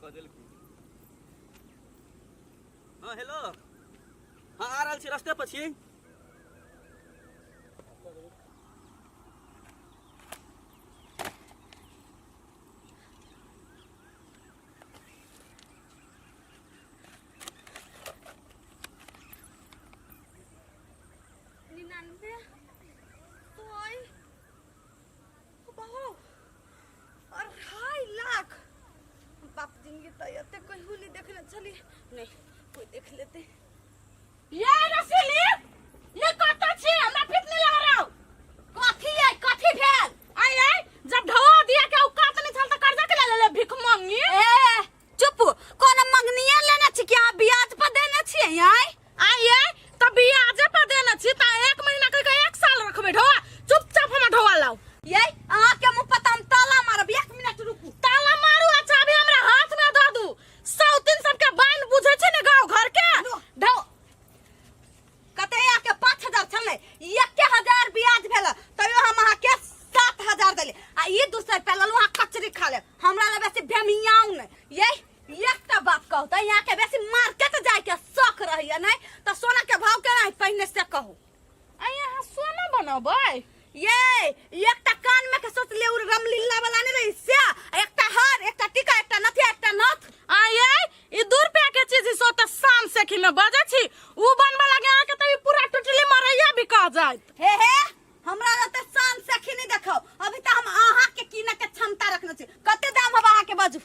कऽ देलखिन। हँ हेलो, हँ आ रहल छी, रस्ते पर छी। 99 सौ बहु 2.5 लाख। बाप जिंदगी तऽ एते कहियो नहि देखने छली। नहीं कोई देख लेते। ये रसीली, ये कत छी? हमरा फिट नहीं लग रहा। कथी है? कथी भेल? आय आय, जब ढवा दिया के औकात नहीं छल त कर्जा के ले ले भीख मंगी। ए चुप, कोनो मंगनिया लेने छी कि अहाँ ब्याज पर देने छियै? आय आय आय, त ब्याजे पर देने छी त एक महीना कह के एक साल रखबे ढवा? चुपचाप हमरा ढवा लाओ। ये अहाँ के मुंह पर त हम ताला मारब, एक मिनट रुकू। ताला मारू। अच्छा, अभी हमरा हाथ में दऽ दू। सौ तीन सबके बाइन बुझे छै ने गांव घर के। लो। ढौ कते अहाँके 5000 छलै, 1000 ब्याज भेल, तैयो हम अहाँके 7000 देली आ ई 200 रुपया लेलहुँ। अहाँ कचरी खा लेब, हमरा लग बेसी भेमियाउ नहि। ये एकटा बात कहू तऽ, अहाँके बेसी मार्केट जायके शौक रहैया नहि तऽ सोना के भाव केना है पहिने से कहू। आइ अहाँ सोना बनबै? ये एकटा कान में के सोचलियै उ रामलीला वाला नहि रही से, आ एकटा हार, एकटा टीका, एकटा नथिया, एकटा नथ। आइ आइ, ई 2 रुपया के चीज सो तऽ शाम से खी में बजै छी उ बनबऽ लागे अहाँके तऽ ई पूरा टुटली मरैया बिका जायत। हे हे, हमरा लग तऽ शान सखी नहीं देखो। अभी तऽ हम अहाँ के कीने के क्षमता रखने छी। कते दाम हब अहाँ के, बाजू।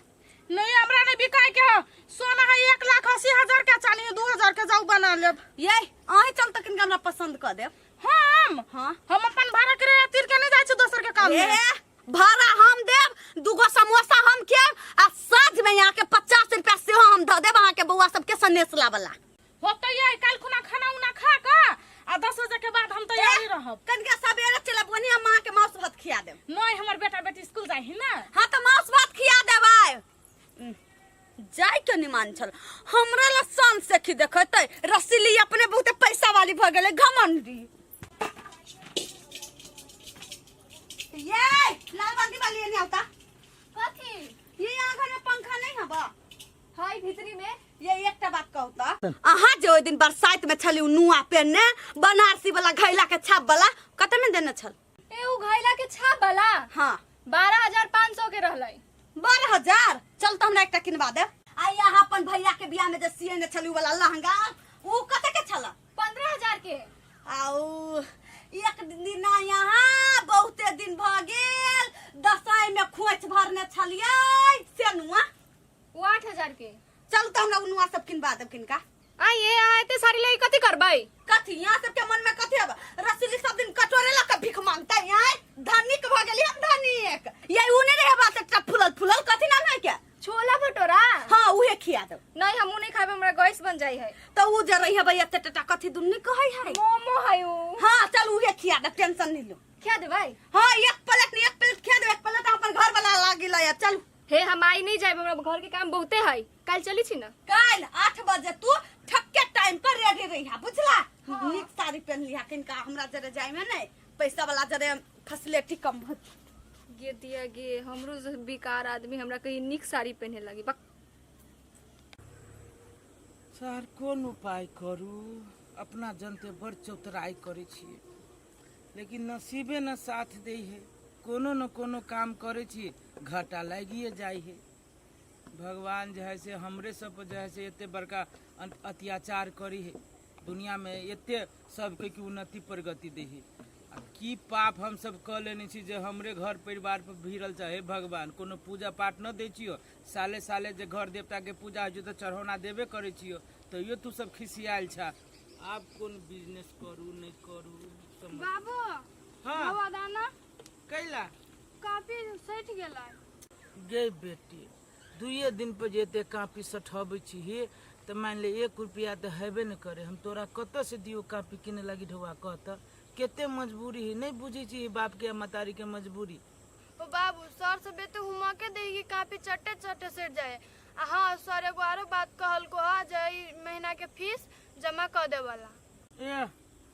नहीं, हमरा नहीं बिकाय के है। सोना है 1,80,000 के, चानी 2000 के, जाऊ बना लेब। ये अहीं चल तऽ किनका हमरा पसंद कऽ देब। हम? हाँ। हम अपन भाड़ा के तीर के नहीं जाइ छी दोसर के काम हे में। हे, भाड़ा हम देब, दूगो समोसा हम खायब आ साँझ में यहाँ के 50 रुपया सेहो हम दऽ देब अहाँ के बौआ सबके सनेस लावला। होते ये काल खुना खाना उना खा के आ 10 बजे के बाद हम तैयारी रहब। कनिका सवेरे चलब, ओनी हम अहाँ के मांस भात खिया देब। नहीं, हमर बेटा बेटी स्कूल जाइ ही ना। हाँ तऽ मांस भात खिया देबै। जाय के निमान छल हमरा ला शान सखी देखेतै। रसीली अपने बहुते पैसा वाली भऽ गेलै, घमंडी। ये लालबंदी वाली एने आवता। कथी? ये यहाँ घर में पंखा नहीं है बा? हाय, भीतरी में। ये एकटा बात कहू तऽ, अहाँ जे ओहि दिन बरसाइत में छली उ नुआ पेनने बनारसी वाला घैला के छाप वाला, कते में देने छल? ए उ घैला के छाप वाला? हाँ। 12,500 के रहलै। 12,000? चल तऽ हमरा एकटा किनवा दे। आ यहाँ अपन भैया के बियाह में जे सियने छली उ वाला लहंगा, उ कते के छल? 15,000 के। आउ एक दिना यहाँ बहुते दिन भ गेल, दसाई में खोंच भरने छलियै से नुआ? उ 8000 के। चल तऽ हमरा उ नुआ सब किनवा देब किनका। आ ये अहाँ एते साड़ी लई कथी करबै? कथी यहाँ सबके मन में कथी अब? रसीली सब दिन कटोरे लऽ के भीख मांगते हैं। धनिक भ गेली हम, धनिक। ये उ नहीं रहे बात, एकटा फूलल फूलल, कथी नाम है के? छोला भटोरा। हाँ, उहे खिया देब। नहीं, हम उ नहीं खाबे, हमरा गैस बन जाई है। तो उ जे रही है भैया एते कथी दुन्नी कहै है? मोमो है उ। हाँ चल, उहे खिया देब, टेंशन नहीं लो। खिया देबै? हाँ, एक प्लेट नहीं, एक प्लेट खिया देब, एक प्लेट अपन घर वाला लागी लया। चल। हे, हम आई नहीं जाए, हमरा घर के काम बहुते है। काल चली छी ना? काल 8 बजे तू ठक्के टाइम पर रेडी रही है, बुझला? नीक साड़ी पहन लिहा किनका, हमरा जरे जाय में नहीं पैसा वाला जरे फैसिलिटी कम हो। गे दिया गे, हमरो से बेकार आदमी हमरा कहीं नीक साड़ी पहने लगी बक। सर, कोन उपाय करू? अपना जनते बड़ चौतराइ करै छियै, लेकिन नसीबे न साथ दै है। कोनो न कोनो काम करै छी, घाटा लागिए जाइ है। भगवान जे है से हमरे सब पर जे है से एते बड़का अत्याचार करी है। दुनियामे एते सबके कि उन्नति प्रगति दै है, आ की पाप हम सब कऽ लेने छी जे हमरे घर परिवार पर भिड़ल छै? हे भगवान, कोनो पूजा पाठ न दै छियो। साले साले जे घर देवता के पूजा होइ छै तऽ चढ़ौना देबे करै छियो, तैयो तू सब खिसियायल छ। आब कोन बिजनेस करू, नहि करू, समझ बाबू। हाँ। बाबा दाना। कैला? काफी सठि गेलै। गे बेटी, 2 दिन पर जे एते कापी सठबै छी तऽ मानि ले 1 रुपया तऽ हेबे नहि करे। हम तोरा कतऽ से दियौ कापी किने लागी? ढौआ कह तऽ, कते मजबूरी है। नहि बुझै छी बापके आ महतारीके मजबूरी। ओ बाबू, सर सब एते हुमके दे कि कापी चट्टे चट्टे सट जाए। आ हाँ सर, एगो आरो बात कहलको हा जे ई महीना के फीस जमा कर देवला। ए,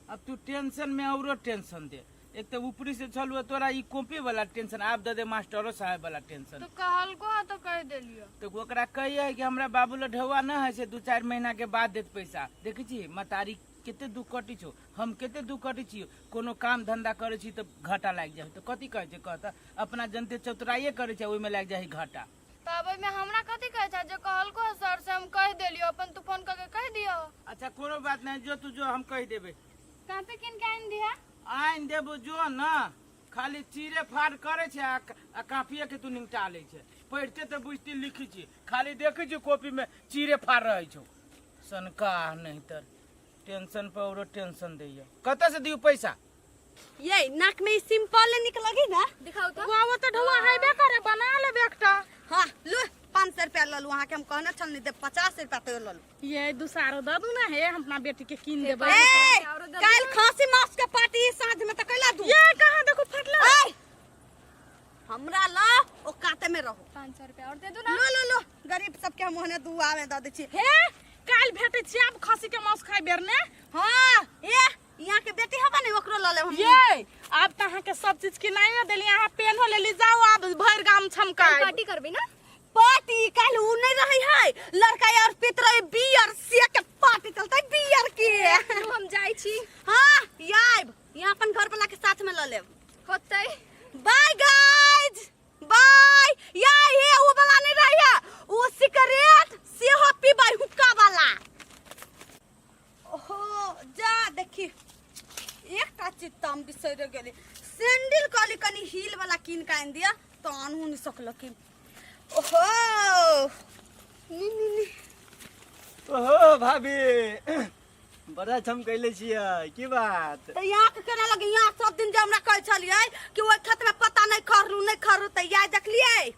अब तू टेंशन में औरो टेंशन दे। एक तऽ ऊपरी से छलू तोरा ई कॉपी वाला टेंशन, आब दे दे मास्टरो साहब वाला टेंशन। तो कहलको ह तो कह देलियो। तऽ ओकरा कहिए कि हमरा बाबू लग ढौआ न है से 2-4 महीना के बाद देत पैसा। देखै छी मतारी कते दुख कटी छौ, हम कते दुख कटी छी, कोनो काम धंधा करै छी तऽ घाटा लागि जाइ है। तऽ कथी कहै छै कहता, अपना जनते चतुराइए करै छै, ओहिमे लागि जाइ है घाटा। तऽ आब ओहिमे हमरा कथी कहै छै, जे कहलको ह सर से हम कह देलियो, अपन तू फोन करके कह दियो। अच्छा कोनो बात नहीं, जो तू जो हम कह देबे। कापी किन के आनि दिहा? आनि देबो जो न, खाली चीरे फाड़ करे छै आ कापिए के तू निपटा लै छै। पढ़ते तऽ बुझते लिखै छी, खाली देखै छी कॉपी में चीरे फाड़ रहै छौ। सनका नहीं तर टेंशन पर औरो टेंशन दैया। कतऽ से दियौ पैसा? ये नाक में ई सिंपल निक लगी ना? दिखाओ तो। वाह, वो तो ढुआ हेबे करे, बना लेबे एकटा। हाँ लो 500 रुपया लऽ लू, अहाँके हम कहने छल नहीं देब 50 रुपया तो लऽ लू। ये दूसारो दऽ दू ना हे, हम अपना बेटी के कीन देबै। ए, काल्हि खांसी मांस के पार्टी साँझ में तऽ कैला दू। ये कहाँ देखो फटला। ए, हमरा ला ओ काते में रहो। 500 रुपया और दे दू ना। लो लो लो, गरीब सबके हम ओहने दुआ में दऽ दै छी। हे काल्हि भेटै छी आब खसी के मांस खाइ बेर ने। हाँ ए यहाँ के बेटी हबा ने ओकरो लऽ लेब हम। ये आब तऽ अहाँके सब चीज किनाइयो देली, अहाँ पेनो लेली, जाउ आब भरि गाम छमकाय। पार्टी करबी ना? पार्टी काल्हि उ नहीं रहे है, लड़का यार पीत रहे बियर से के पार्टी चलते बियर के। लू, हम जाइ छी। हाँ आइब, यहाँ अपन घर वाला के साथ में लऽ लेब। होतै। बाय गाइज बाय। या हे उ वाला नहीं रहे है, उ सिगरेट सेहो पीबै हुक्का वाला। ओहो जा देखी एकटा चीज तऽ हम बिसरि गेली, सैंडल कहली कनी हील वाला कीन के आनि दिअ तऽ आनू नहि सकलखिन। ओहो नी नी नी। ओहो भाभी बड़ा चमकैले छियै, की बात? तऽ यहाँ के केना लगे, यहाँ सब दिन जे हमरा कहै छलियै कि ओहि खेत में पता नहीं खरू नहीं खरू, तऽ याद देखलियै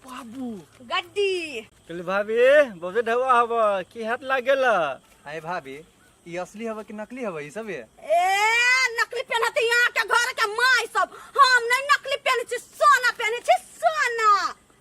बाबू गड्डी। कहली भाभी बहुते ढौआ हब, की हाथ लाग गेल? अरे भाभी ई असली हब कि नकली हब ई सब? ए नकली पेनहते यहाँ के घर के माय सब, हम नहीं नकली पेनहै छी, सोना पेनहै छी सोना।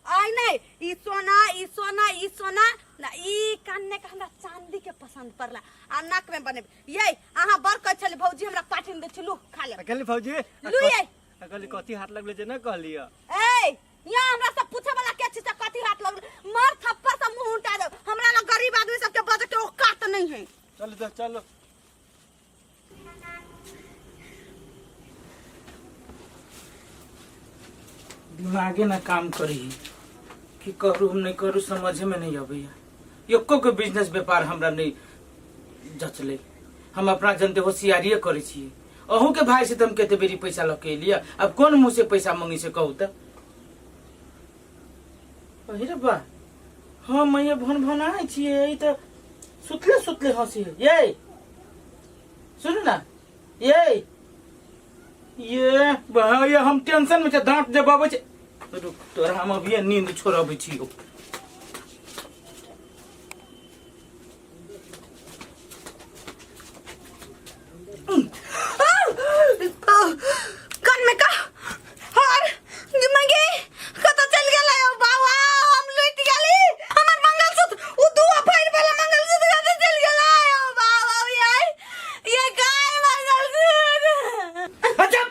आइ नहीं ई सोना ई सोना ई सोना ना, ई कान के हमरा चांदी के पसंद पड़ला आ नाक में बनेब। ये अहाँ बड़ कहै छली भौजी हमरा पाठी में दै छी, लू खा ले। कहली भौजी, लू ये। कहली कथी हाथ लगले जे ना कहलिय? ए यहाँ हमरा सब पूछे वाला के छी से कथी हाथ लगले, मार थप्पड़ से मुंह उल्टा दे। हमरा लग गरीब आदमी सबके बजे के औकात नहीं है। चलो तो चलो। दिमागे ना काम करी कि करू हम नहीं करू, समझे में नहीं अबैया। एको के बिजनेस व्यापार हमरा नहीं जचले, हम अपना जनते होशियारिए करै छियै। अहूँ के भाई से तो हम कते बेरी पैसा लऽ के एलियै, अब कोन मुँह से पैसा मंगी से कहू तऽ? अरे रे बा, हम मैया भन भनाइ छियै, ई तऽ सुतले सुतले हँसी है। ये सुनू ना, ये ये भैया हम टेंशन में छै, दांत दबाबै छै। रुक तोरा हम अभिये नींद छोड़बै छियौ। कान में का हार दिमागे कत चल गेलै ओ बाबा, हम लुटि गेली हमर मंगलसूत्र, उ दू फाड़ वाला मंगलसूत्र कत चल गेलै ओ बाबा। ये ये गाय मंगलसूत्र। अच्छा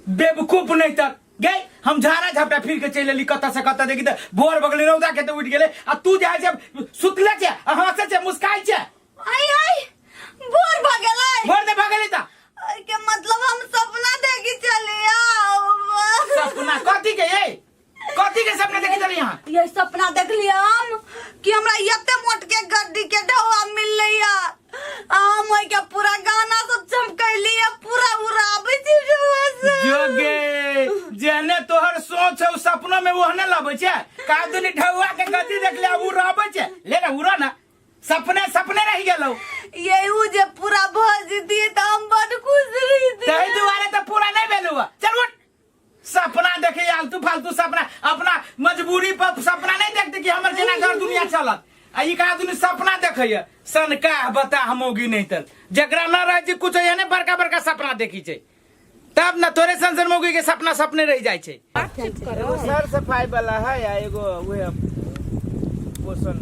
बेवकूफ नहीं तक गई, हम झाड़ा झपटा फिर के चलि एली कतऽ से कतऽ, देखी तऽ भोर भऽ गेलै, रौदा के तऽ उठि गेलै आ तू जे है से सुतले छै आ हँसै छै मुस्काइ छै। आई आई भोर भऽ गेलै। भोर तऽ भऽ गेलै तऽ एहि के मतलब हम सपना देखी चली आओ। सपना कथी के ये, कथी के सपना देखी चली यहाँ? ये सपना देखलियै हम कि हमरा एते मोट के गड्डी के ढौआ मिललै या, हम ओहि के पूरा गाना सब चमकैली या पूरा उड़ाबै छी ढौआ से। जोगे जेहने तोहर सोच है उ सपनो में ओहने लबै छै। का दुनी ढौआ के गति देख ले अब उड़ाबै छै, ले ना उड़ा ना, सपने सपने रह गेलौ। ये उ जे पूरा भज दिए त हम बड़ खुश रही। तही दुआरे त पूरा नहीं भेलौ। चल उठ, सपना देखे आलतू फालतू सपना, अपना मजबूरी पर सपना नहीं देखते कि हमर जेना घर दुनिया चलत, आ ई का दुनिया सपना देखैया सनका बता हम होगी नहीं तर जकरा न रहे छै कुछ एहने बड़का बड़का सपना देखी छै, तब न तोरे सन सन मौगी के सपना सपने रह जाय छै। एगो सर सफाई वाला है या एगो उहे पोषण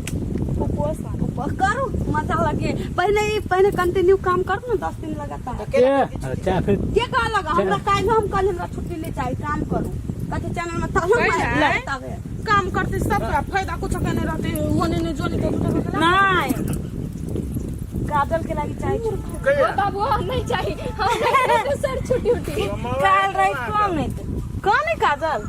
कुपोषण। करू मजा लगे। पहले ई पहले कंटिन्यू काम करू ना 10 दिन लगातार। के अरे चाय फिर के कहलक हमरा काल्हि? हम कहली हमरा छुट्टी नहीं चाहिए, काम करू कथी चैनल में तब हम नहीं। तबे काम करते सब फायदा कुछ के नहीं रहते, होने नहीं जोनी के कुछ। नहीं, काजल के लागी चाहे छुट्टी। बाबू, हम नहीं चाहिए, हम नहीं सर छुट्टी उट्टी। काल रही कम नहीं तो कौन है काजल?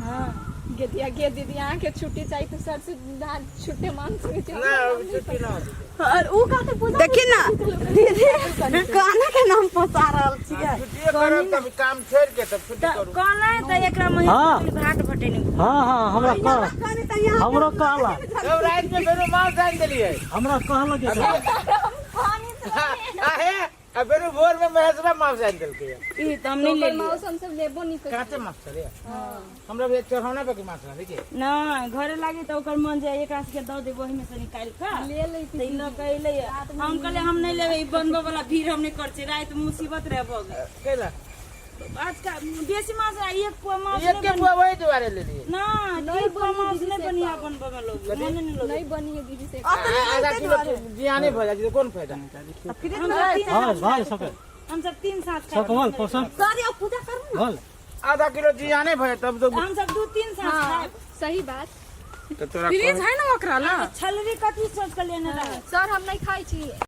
गेदिया गे दीदी, अहाँ के छुट्टी चाहिए तो सर से ना छुट्टी मांग सके छी। ना, अभी छुट्टी ना होती। और ऊ कहते पूजा देखी ना दीदी, काना के नाम पहुंचा रहल छियै। छुट्टिए करब तब काम छोड़ के तब छुट्टी करू। कहला त एकरा महीना भाट भटेनी। हाँ हाँ, हमरा कह कहनी त यहाँ हमरो कहला। तब रात में फेरो मांस आनि देलियै। हमरा कहलक जे आहे आ फेरो भोर में महेशरा मांस आनि देलकै। ई त हम नहीं ओकर लेलियै। माउस हम सब लेबो नहीं कर। काचे मांस छलै हमरा भी, चढ़ौना पे के मांस रहै के। नहीं, घरे लागी त ओकर मन जाय एकरा सबके दऽ देब ओहिमे से निकालि कऽ ले लेती। तऽ ई लऽ कऽ एलै। हम कहलियै हम नहीं लेबै, ई बनबऽ वाला भीड़ हम नहीं करै छी, राति मुसीबत रहे भऽ गेल। कैला? आज बेसी माछ आ एक पुआ माछ एक नहीं के बनी। पुआ वही दुआरे लेलियै। ना, एक पुआ माछ नहीं बनिया बनबऽ में लोग मने नहीं लोग। नहीं बनी है दीदी से। आधा किलो जियाने भऽ जाइ छै तऽ कोन फायदा? हम सब तीन हाँ भाई सबके हम सब तीन साँझ सब कमल पोषण सर यो पूजा करू ना। बोल। आधा किलो जियाने भऽ जाइ तब तो। हम सब 2-3 साँझ खाएब। सही बात। तऽ तोरा फ्रिज है ना ओकरा ला। छलरी कथी सोच के लेने रहे? सर, हम नहीं खाई छी।